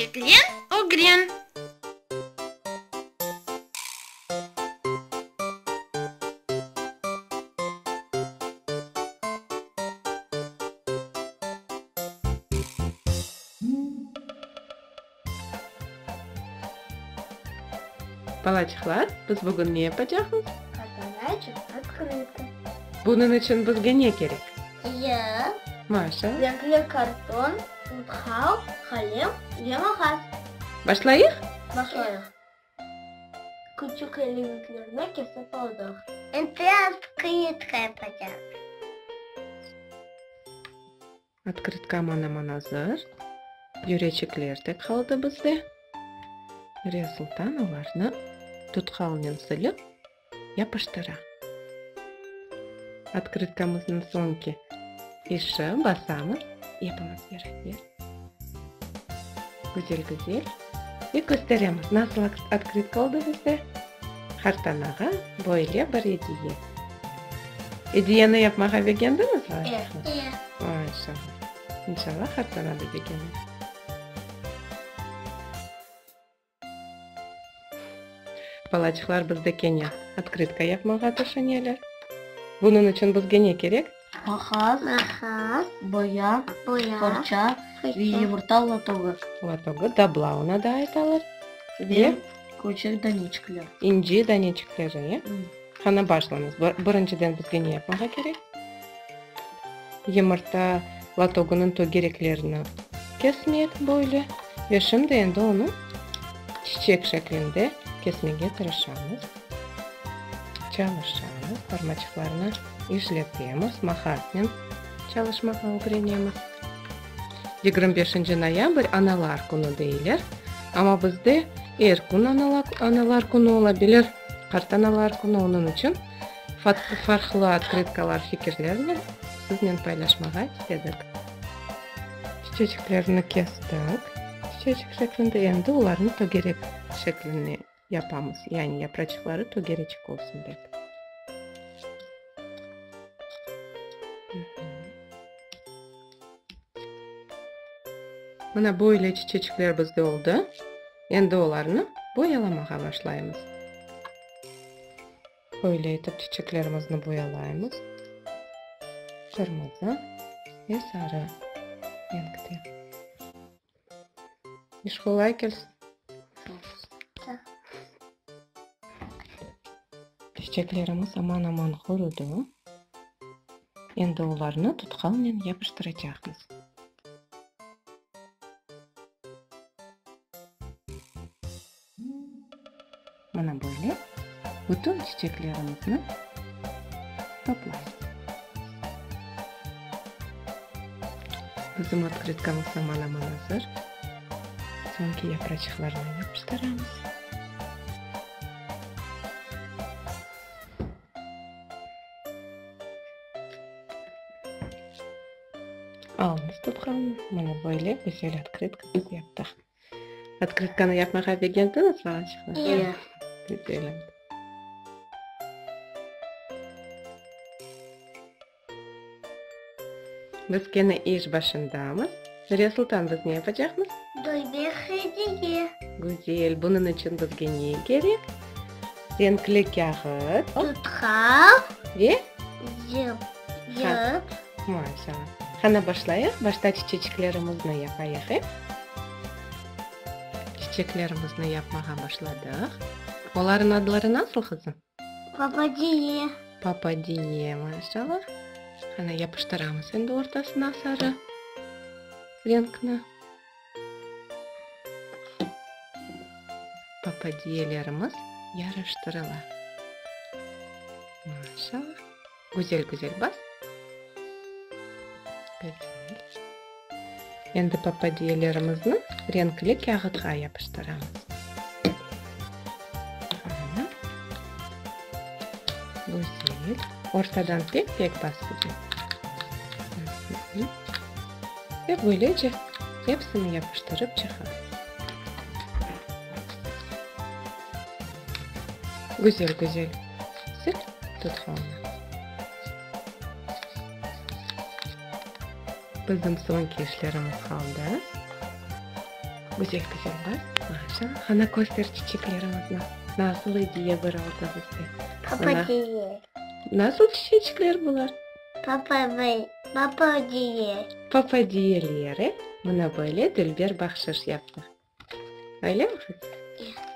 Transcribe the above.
Eglen, ögren! Balaçıqlar, biz bugün ne yapacaqmız? Qartanaçıq otkrıtka. Bunıñ içün bizge ne kerek? Yip. Maşa. Renkli karton, tutqal, qalem ve maqas. Başlayıq? Başlayıq. Küçük elementlerni kesip aldıq. Endi otkrıtka yapacaq. Otkrıtka aman-aman azır. Yüreçikler de qaldı bizde. Riya Sultan olarnı tutqalnen silip, yapıştıra. Otkrıtkamıznıñ soñki işi, basamız, epimiz beraber, güzel-güzel ve kösteremiz, nasıl otkrıtka oldı bizde. Qartanağa böyle bir ediye. Ediyeni yapmağa begendiñizmi? E. Maşallah. İnşallah qartana da begenir. Balaçıqlar bizde kene otkrıtka yapmağa tüşüneler. Bunıñ içün bizge ne kerek? Maqas, boya, fırça ve yımırta lotogı. Lotogı, dabla ona da aytalar. Ve küçük daneçikler. İnci daneçikleri, e? Qana başlañız. Birinciden bizge ne yapmağa kerek? Yımırta lotogınıñ tögereklerini kesmek böyle. Ve şimdi endi onı çiçek şeklinde kesmege tırışamız. Çalışamız, parmaçıqlarnı işletemiz, maqasnen çalışmağa ögrenemiz. 25 noyabr Analar künü deyler, amma bizde er kün Analar künü ola bilir, Qartanalar künü, onıñ içün farqlı otkrıtkalar, fikirlernen siznen paylaşmağa istedik. Çiçeçiklerni kestik, çiçeçik şeklinde, endi olarnı tögerek şekline yapamız, yani yapraçıqları tögereçik olsun dep. Mına böyle çiçeçikler bizde oldı. Endi olarnı boyalamağa başlaymız. Böyle etip çiçeklerimizni boyalaymız. Qırmızı ve sarı renkte. İş qolay kelsin. Çiçeklerimiz aman-aman qurudı. Endi olarnı tutqalnen yapıştıracaqmız. Mına böyle bütün çiçeklerimizni toplaymız. Bizim otkrıtkamız aman-aman azır. Soñki yapraçıqlarını yapıştıramız. Alımız tutqanmız. Mına böyle güzel otkrıtka biz yaptıq. Otkrıtkanı yapmağa begendiñiz, balaçıqlar? Iya. Güzel oldı. Biz kene iş başındamız. Nuriye Sultan, biz ne yapacaqmız? Dülber hediye. Güzel. Bunıñ içün bizge ne kerek? Renkli kâğıt. Tutqal. Ve? Yip. Yip. Maşallah. Qana başlayıq. Başta çiçeçiklerimizni yapayıq, e? Çiçeklerimizni yapmağa başladıq. Olarnıñ adları nasıl, qızım? Papadiye. Papadiye, maşallah. Qana yapıştıramız endi ortasına sarı renkni. Papadiyelerimiz yaraştırıla. Maşallah. Güzel-güzel bas. Güzel. Endi papadiyelerimizni renkli kâğıtqa yapıştıramız. Qana. Güzel. Ortadan pek-pek bas, qızım. Ve böylece hepsini yapıştırıp çıqamız. Güzel-güzel sil tutqalnı. Bizim soñki işlerimiz qaldı. Güzel qızım, baq, maşallah. Qana köster çiçeklerimizni. Nasıl ediye bir oldı bizde. Papadiye. Nasıl çiçeçikler bular? Papadiye. Papadiyeler, e? Mına böyle dülber bahşış yaptıq. Öyle mi, qızım? Evet.